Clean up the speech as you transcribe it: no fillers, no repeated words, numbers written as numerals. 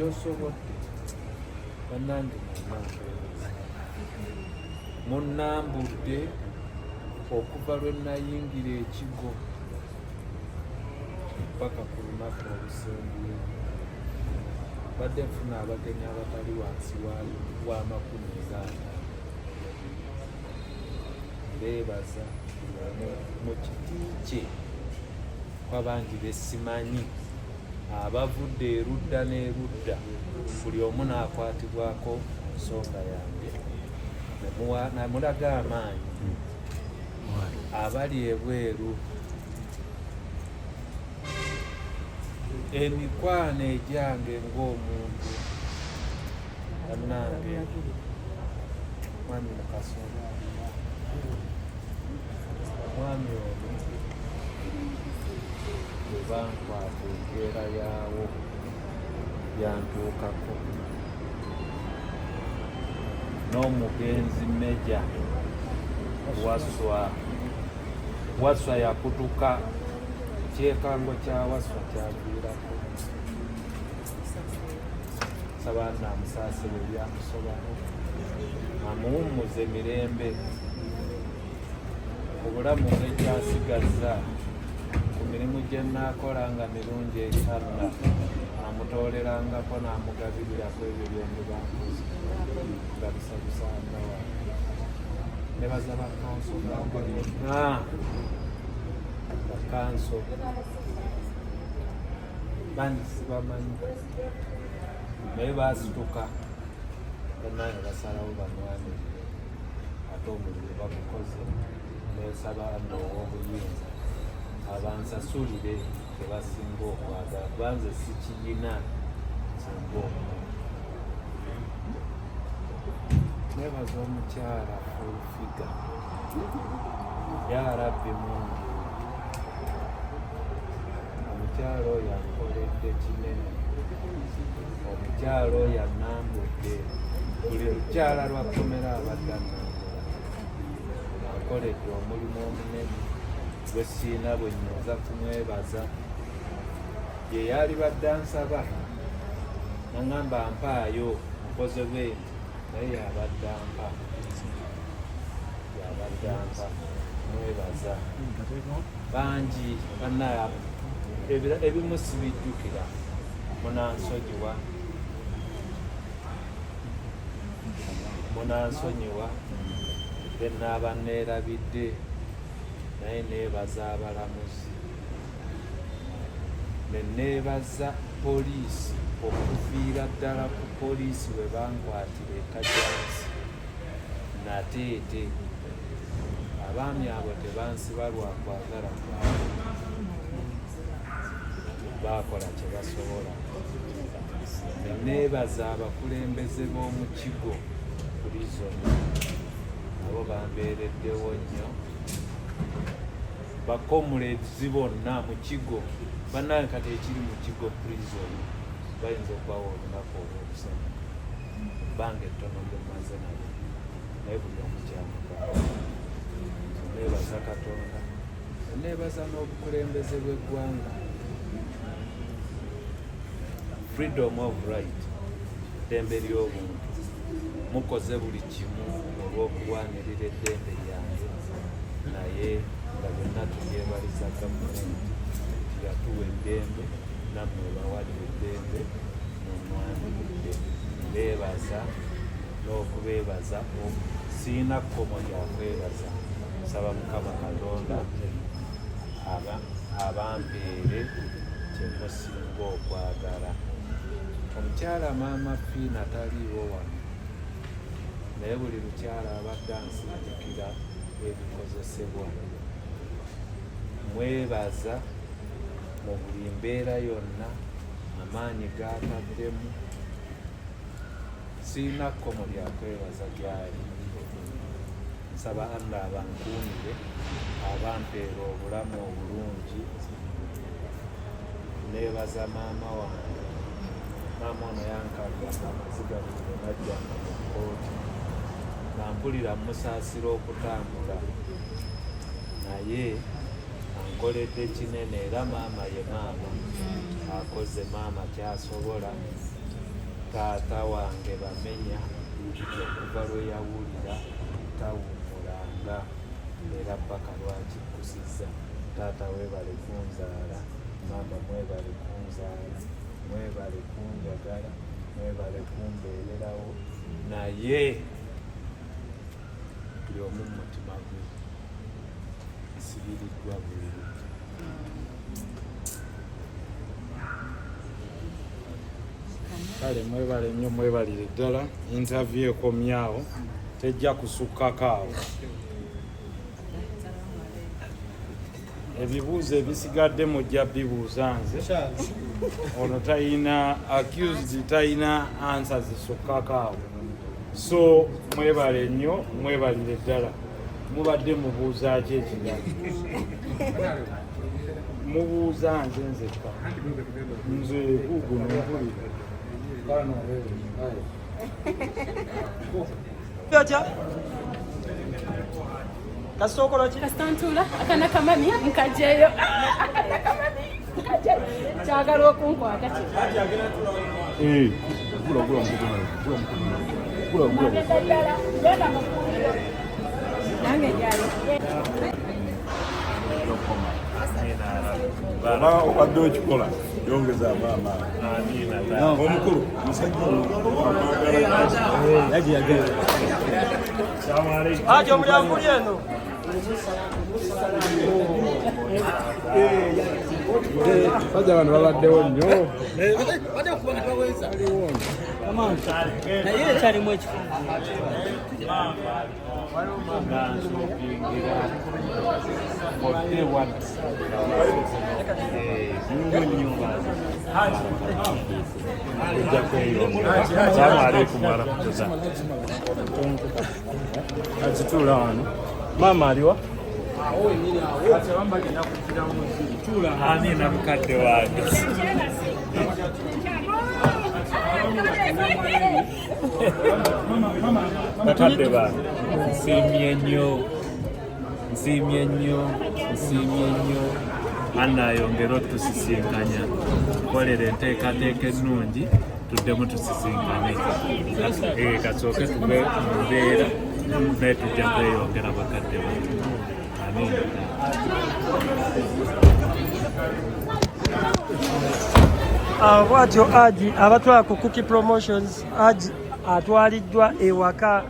kyosobodde. Bannange mwenna munnambudde okuva lwe nayingira ekigo paka ku lunaku olusembyeyo. Mbadde nfuna abagenyi abatali wansi wa 50. Mbeebaza buli omu mu kiti kye, kuba bangi besimanyi abavudde erudda n'erudda, buli omu n'akwatibwako ku nsonga yange namulaga amaanyi. Abali ebweru, emikwano egyange ng'omuntu, bannange, mwami Mukasa, omwami ono bwe bankwata embeera yaawo yantuukako, n'omugenzi Meja Waswa. Waswa yakutuka, ekyekango kya Waswa kyaviirako. Saba naamusaasira ebyamusobako, amuwummuze mirembe obulamu bwekyasigazza ku mirimu gye nnaakola nga mirungi eri Allah, amutoolerangako n'amugabirirako ebyo byendiba nkoze nga bisanyusa Allah wange. Nebaza bakanso bonna, bakanso bangi sibamanyi, naye baasituka bannange basalawo banwanirire, ate omulimu bagukoze. Nensaba Allah ow'obuyinza abansasulire kyebasinga okwagala, kuba nze sikiyina singa omuntu. Nebaza omukyala Full Figure, ya Rabbi Mungu, omukyala oyo ankoledde kinene, omukyala oyo anambudde buli lukyala lwa kkomera abadde annambula, ankoledde omulimu omunene gwe siina bwe nnyinza kumwebaza. Ye yalibadde ansaba naŋŋamba mpaayo nkoze bwe nti, naye yabadde ampa, yabadde ampa, mwebaza. Bangi bannaye, ebimu sibijjukira, munansonyiwa, munansonyiwa benaaba neerabidde, naye neebaza abalamuzi, ne neebaza poliisi, okuviira ddala ku poliisi we bankwatira e Kajjansi Nateete. Abaami abo tebansiba lwa kwagala kwabwe, baakola kye basobola. Ne neebaza abakulembeze b'omu Kigo Prison, nabo bambeereddewo nnyo, ba comrades bonna mu Kigo. Bannange, kati ekiri mu Kigo Prison bayinza okubawa olunaku olw'okusanyuka ebbanga ettono lye mmaze nabo, naye buli omu kyamugamba. Neebaza Katonda, neebaza n'obukulembeze bw'eggwanga. Freedom of right, ddembe ly'obuntu, mukoze buli kimu olw'okulwanirira eddembe lyange, naye nga byonna tubyebaliza gavumenti nti yatuwa eddembe, nammwe bawadde eddembe munwaniridde. Mbeebaza n'okubeebaza, siina kkomo lya kwebaza. Nsaba Mukama Katonda abampeere kye musinga okwagala. Omukyala Maama Fiina taliiwo wano, naye buli lukyala abadde ansindikira ebikozesebwa. Mwebaza mu buli mbeera yonna, amaanyi g'ataddemu, sirina kkomo lya kwebaza gy'ali. Nsaba Allah abankuumire, abampeere obulamu obulungi. Neebaza maama wange, maama ono yankaabiranga amaziga buli lwe najjanga mu kkooti, nga mpulira mmusaasira okutambula, naye ankoledde kinene. Era maama ye maama, akoze maama kyasobola. Taata wange Bamenya okuva lwe yawulira tawummulanga era ppaka lw'akikkusizza. Taata weebale kunzaala, maama mwebale kunzaala, mwebale kunjagala, mwebale kumbeererawo naye buli omu mu mutima gwe nsibiriddwa bweru. Kale mwebale nnyo, mwebalire ddala. Interview ekomyawo, tejja kusukkako awo. Ebibuuzo ebisigadde mujja bibuuza nze. Ono talina accused, talina answer zisukkako awo. So mwebale nnyo, mwebalire ddala. Mubadde mubuuza ki ekirala? Mubuuza nze nzekka. Nze guguno mpulira. Bano, Otya? Kasita okola ki? Kasita ntuula akana kamami nkajeyo. Akana kamami nkajeyo. Kyagala okunkwata kino. Eh, gula gula mukono gula mukono gula gula. Ddala genda mu kkuumiro. Nange njayo. Oba obadde okikola yongeza amaanyi. Omukulu musajja Haji omulyango guli eno. Basajja bano babaddewo nnyo. Naye ekyalimu ekifo. Ojja kweyongera. Assalamu alaikum warahmatullah. Akituula wano. Maama aliwa? Amina mukadde wange. Bakadde bange nsiimye nnyo, nsiimye nnyo, nsiimye nnyo. Anna ayongere otusisinkanya, tukolere enteekateeka ennungi, tuddemu tusisinkane. Kasooke tuve mu mbeera naye tujja kweyongera bakadde bange. Amiina. Bwatyo Haji abatwala ku Cookie Promotions, Haji atwaliddwa ewaka.